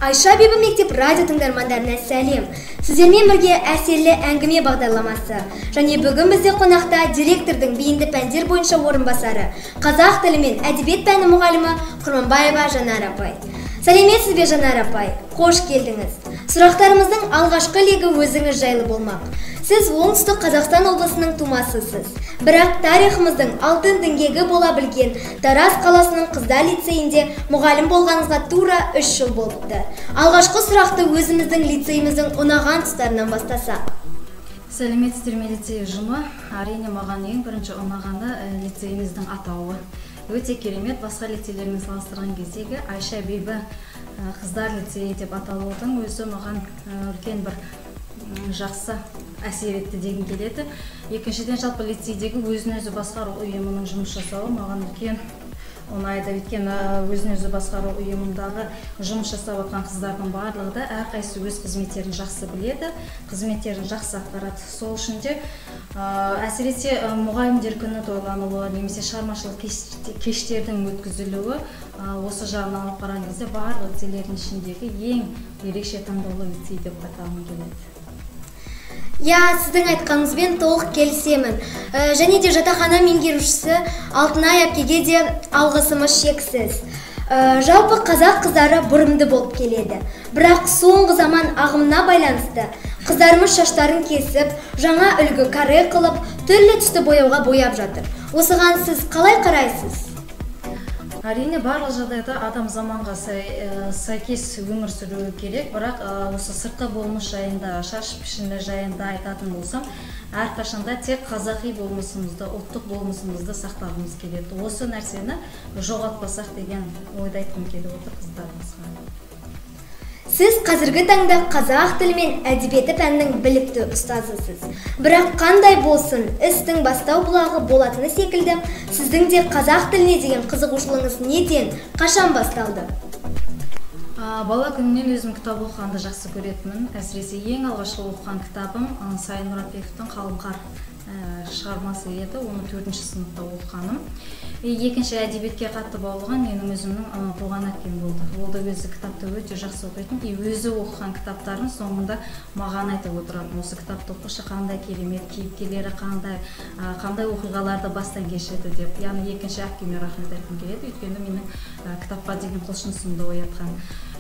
Айша Бибі мектеп радио тыңдармандарына сәлем. Сіздермен бірге әсерлі әңгіме бағдарламасы. Және бүгін бізде қонақта директордың бейінді пәндер бойынша орынбасары, қазақ тілі мен әдебиет пәні мұғалімі Құрманбаева Жанар апай. Сәлеметсіз бе, Жанар апай? Қош келдіңіз. Сұрақтарымыздың алғашқы легі өзіңіз жайлы болмақ. Сіз Оңтүстік Қазақстан облысының тумасысыз. Бірақ тарихымыздың алтын діңгегі бола білген Тараз қаласының қыздар лицейінде мұғалім болғаныңызға тура 3 жыл болыпты. Алғашқы сұрақты өзіміздің лицейіміздің ұнаған тұстарынан бастасақ. Сәлеметсіздер ме, лицей ұжымы? Әрине, маған ең бірінші ұнағаны лицейіміздің атауы. Өте керемет, басқа лицейлермен салыстырған кездегі Айша Бибі қыздар лицейі деп аталудың өзі маған үлкен бір жақсы әсер етті дегім келеді. Екіншіден, жалпы лицейдегі өзін өзі басқару ұйымының жұмыс жасауы маған үлкен ұнайды. Өйткені өзін өзі басқару ұйымындағы жұмыс жасап отқан қыздардың барлығы да әрқайсысы өз қызметтерін жақсы біледі, қызметтерін жақсы атқарады. Сол үшін де әсіресе мұғалімдер күні тойлануы немесе шығармашылық кештердің өткізілуі осы жағынан алып қараған кезде барлық лицейлердің ішіндегі ең ерекше таңдаулы лицей деп атағым келеді. Иә, сіздің айтқаныңызбен толық келісемін. Және де жатақхана меңгерушісі Алтынай әпкеге де алғысымыз шексіз. Жалпы қазақ қыздары бұрымды болып келеді. Бірақ соңғы заман ағымына байланысты қыздарымыз шаштарын кесіп, жаңа үлгі каре қылып, түрлі түсті бояуға бояп жатыр. Осыған сіз қалай қарайсыз? Әрине, барлық жағдайда адам заманға сәйкес өмір сүруі керек, бірақ осы сыртқы болмыс жайында, шаш пішіні жайында айтатын болсам, әрқашанда тек қазақи болмысымызды, ұлттық болмысымызды сақтағымыз келеді. Осы нәрсені жоғалтпасақ деген ойды айтқым келіп отыр қыздарымызға. Сіз қазіргі таңда қазақ тілі мен әдебиеті пәнінің білікті ұстазысыз. Бірақ қандай болсын, істің бастау бұлағы болатыны секілді, сіздің де қазақ тіліне деген қызығушылығыңыз неден, қашан басталды? Бала күнімнен өзім кітап оқығанды жақсы көретінмін. Әсіресе ең алғашқы оқыған кітабым Сайын Мұратбековтің Қалың қар шығармасы еді. Оны 4-ші сыныпта оқығаным. Екінші әдебиетке қатты баулыған менің өзімнің туған әпкем болды. Ол да өзі кітапты өте жақсы оқитын, өзі оқыған кітаптарын соңында маған айтып отыратын. Осы кітапты оқышы, қандай керемет, кейіпкерлері қандай оқиғаларды бастан кешірді деп. Яғни екінші әпкеме рахмет айтқым келеді, өйткені менің кітапқа деген құлшынысымды оятқан.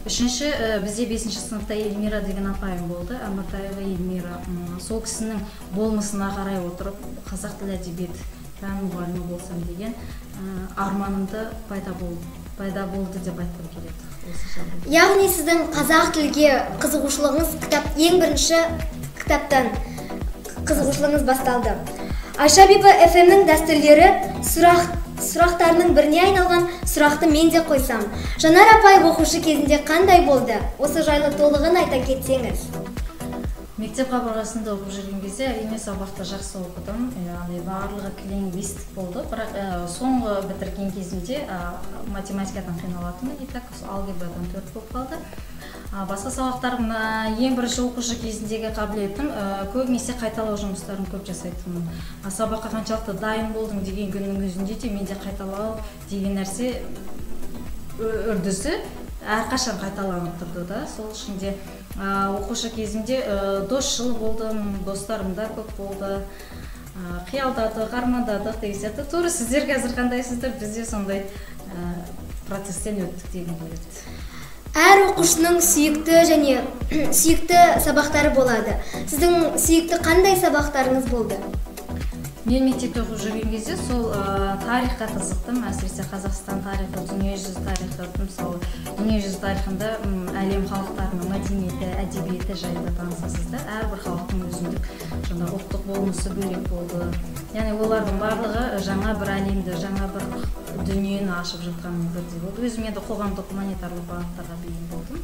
Үшінші, бізде 5-ші сыныпта Эльмира деген апайым болды, Әміртаева Эльмира. Сол кісінің болмысына қарай отырып, қазақ тілі әдебиет пән мұғалімі болсам деген арманымды пайда болды деп айтқым келеді осы жағдайда. Яғни сіздің қазақ тілге қызығушылығыңыз ең бірінші кітаптан қызығушылығыңыз басталды. Айша Бибі FM-нің дәстүрлері сұрақтарының біріне айналған сұрақты мен де қойсам. Жанар апай оқушы кезінде қандай болды? Осы жайлы толығын айта кетсеңіз. Мектеп қабырғасында оқып жүрген кезде әрине сабақты жақсы оқыдым, яғни барлығы кілең бестік болды, бірақ соңғы бітірген кезімде математикадан қиналатынмын, и так алгебрадан 4 болып қалды. Басқа сабақтарым, ең бірінші оқушы кезіндегі қабілетім, көбінесе қайталау жұмыстарын көп жасайтынмын. Сабаққа қаншалықты дайын болдым деген күннің өзінде де менде қайталау деген нәрсе үрдісі әрқашан қайталанып тұрды да. Сол үшін де оқушы кезімде досшыл болдым, достарым да көп болды, қиялдадық, армандадық деген сияқты. Тура сіздер қазір қандайсыздар, біз де сондай процесстен өттік деген келеді. Әр оқушының сүйікті және сүйікті сабақтары болады. Сіздің сүйікті қандай сабақтарыңыз болды? Мен мектепте оқып жүрген кезде сол тарихқа қызықтым, әсіресе Қазақстан тарихы, дүниежүзі тарихы. Мысалы, дүниежүзі тарихында әлем халықтарының мәдениеті, әдебиеті жайында танысасыз да. Әрбір халықтың өзіндік жаңа ұлттық болмысы бөлек болды. Яғни олардың барлығы жаңа бір әлемді, жаңа бір дүниені ашып жатқан бірдей болды. Өзім енді қоғамдық гуманитарлық бағыттарға бейім болдым.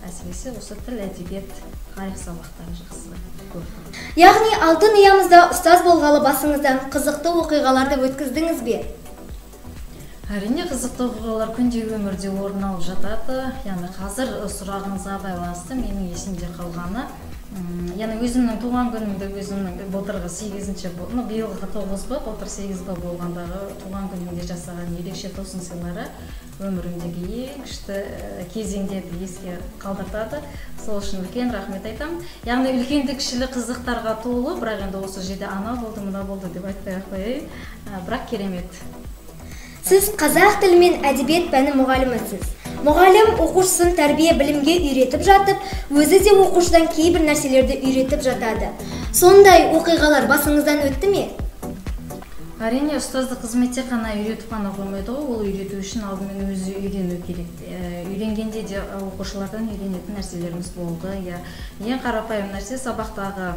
Әсіресе осы тіл, әдебиет, тарих сабақтары жақсы көрдім. Яғни алтын ұямызда ұстаз болғалы басыңыздан қызықты оқиғаларды өткіздіңіз бе? Әрине, қызықты оқиғалар күнделікті өмірде орын алып жатады. Яғни қазір сұрағыңызға байланысты менің есімде қалғаны, Яғни өзімнің туған күнімді, өзімнің былтырғы 8-ші, биылғы 9 Б, былтыр 8 Б болғандағы туған күнімде жасаған ерекше тосын сыйлары өмірімдегі ең күшті кезеңдерді еске қалдыртады. Сол үшін үлкен рахмет айтамын. Яғни үлкенді кішілі қызықтарға толы, бірақ енді осы жерде ана болды, мына болды деп айтпай ақ қояйын, бірақ керемет. Сіз қазақ тілі мен әдебиет пәні мұғалімісіз. Мұғалім оқушысын тәрбие білімге үйретіп жатып, өзі де оқушыдан кейбір нәрселерді үйретіп жатады. Сондай оқиғалар басыңыздан өтті ме? Әрине, ұстаздық қызметте қана үйретіп қана қоймайды ғой, ол үйрету үшін алдымен өзі үйрену керек. Үйренгенде де оқушылардан үйренетін нәрселеріміз болды. Ең қарапайым нәрсе сабақтағы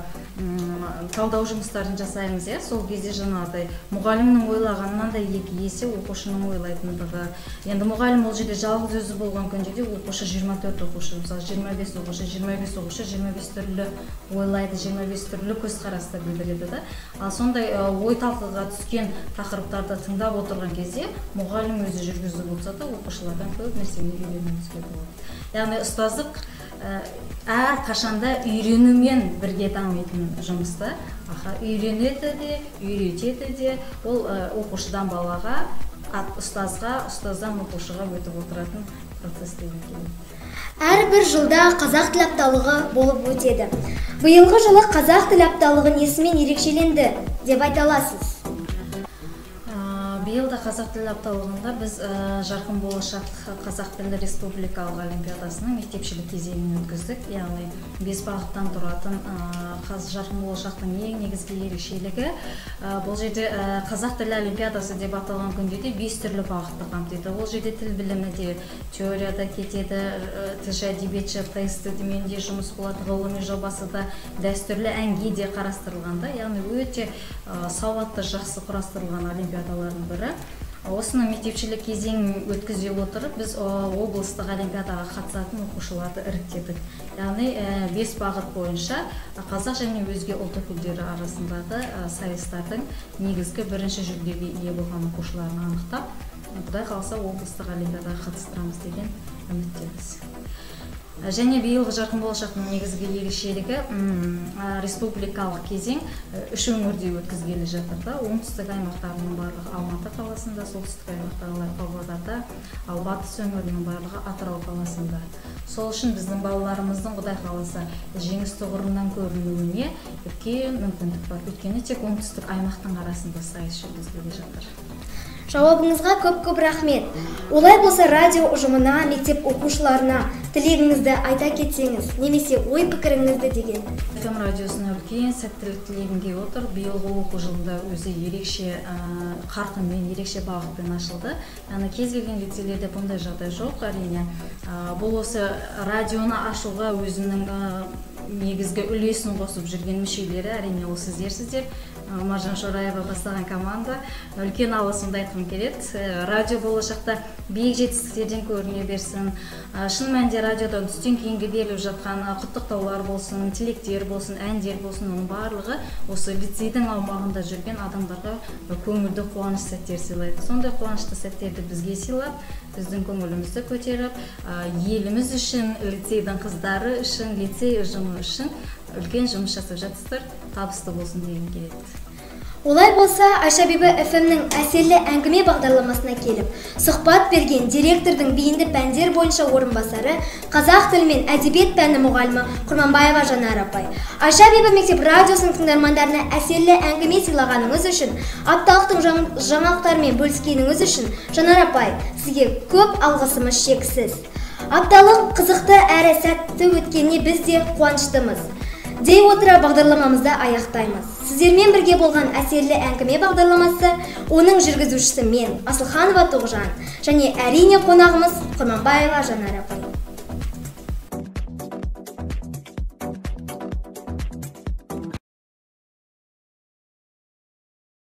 талдау жұмыстарын жасаймыз, сол кезде жаңағыдай мұғалімнің ойлағанынан да екі есе оқушының ойлайтындығы. Енді мұғалім ол жерде жалғыз өзі болған күнде де оқушы 24 оқушы, мысалы 25 оқушы, 25 оқушы, 25 түрлі ойлайды, 25 түрлі көзқарасты білдіреді да. Ал сондай ой талқыға түскен тақырыптарды тыңдап отырған кезде мұғалім өзі жүргізіп отырса да оқушылардан көп нәрсені үйренуімізге болады. Яғни ұстаздық әр қашанда үйренумен бірге дамитын жұмыста. Үйренеді де, үйретеді де, ол оқушыдан балаға, ұстазға, ұстаздан оқушыға өтіп отыратын процесс деген келеді. Әрбір жылда қазақ тілі апталығы болып өтеді. Биылғы жылы қазақ тілі апталығы несімен ерекшеленді деп айта аласыз? Биыл да қазақ тілі апталығында біз Жарқын болашақ қазақ тілі республикалық олимпиадасының мектепшілік кезеңін өткіздік. Яғни 5 бағыттан тұратын Жарқын болашақтың ең негізгі ерекшелігі бұл жерде қазақ тілі олимпиадасы деп аталған күнде де 5 түрлі бағытты қамтиды. Ол жерде тіл білімі де, теорияда кетеді, тілші әдебиетші тестімен де жұмыс болады, ғылыми жобасы да, дәстүрлі әнге де қарастырылған да. Яғни өте сауатты, жақсы құрастырылған олимпиадалардың бірі. Осыны мектепшілік кезеңін өткізе отырып, біз облыстық олимпиадаға қатысатын оқушыларды іріктедік. Яғни 5 бағыт бойынша қазақ және өзге ұлт өкілдері арасындағы сайыстардың негізгі бірінші жүлдеге ие болған оқушыларын анықтап, Құдай қаласа облыстық олимпиадаға қатыстырамыз деген үміттеміз. Және биылғы Жарқын болашақтың негізгі ерекшелігі республикалық кезең 3 өңірде өткізгелі жатыр да. Оңтүстік аймақтарының барлығы Алматы қаласында, солтүстік аймақтағылар Павлодарда, ал батыс өңірінің барлығы Атырау қаласында. Сол үшін біздің балаларымыздың Құдай қаласа жеңіс тұғырынан көрінуіне үлкен мүмкіндік бар. Өйткені тек оңтүстік аймақтың арасында сайыс жүргізіліп жатыр. Жауабыңызға көп-көп рахмет. Олай болса радио ұжымына, мектеп оқушыларына тілегіңізді айта кетсеңіз, немесе ой пікіріңізді деген. FM радиосына үлкен сәттілік тілегім келіп отыр. Биылғы оқу жылында өзі ерекше қарқынмен, ерекше бағытпен ашылды. Яғни кез келген лицейлерде бұндай жағдай жоқ, әрине. Бұл осы радионы ашуға өзінің негізгі үлесін қосып жүрген мүшелері, әрине ол сіздерсіздер. Маржан Шораева бастаған команда. Үлкен алғысымды айтқым келеді. Радио болашақта биік жетістіктерден көріне берсін. Шын мәнінде радиодан түстен кейінгі беріліп жатқан құттықтаулар болсын, тілектер болсын, әндер болсын, оның барлығы осы лицейдің аумағында жүрген адамдарға көңілді қуаныш сәттер сыйлайды. Сондай қуанышты сәттерді бізге сыйлап, біздің көңілімізді көтеріп, еліміз үшін, лицейдің қыздары үшін, лицей ұжымы үшін үлкен жұмыс жасап жатсыздар. Табысты болсын дегім келеді. Олай болса, Айша Бибі FM-нің әсерлі әңгіме бағдарламасына келіп, сұхбат берген директордың бейінді пәндер бойынша орынбасары, қазақ тілі мен әдебиет пәні мұғалімі Құрманбаева Жанар апай. Айша Бибі мектеп радиосының тыңдармандарына әсерлі әңгіме сыйлағаныңыз үшін, апталықтың жаңалықтарымен бөліскеніңіз үшін, Жанар апай, сізге көп алғысымыз шексіз. Апталық қызықты әрі сәтті өткеніне біз де қуаныштымыз. Дей отыра бағдарламамызды аяқтаймыз. Сіздермен бірге болған әсерлі әңгіме бағдарламасы, оның жүргізушісі мен, Асылханова Тоғжан, және әрине қонағымыз Құрманбаева Жанар апай.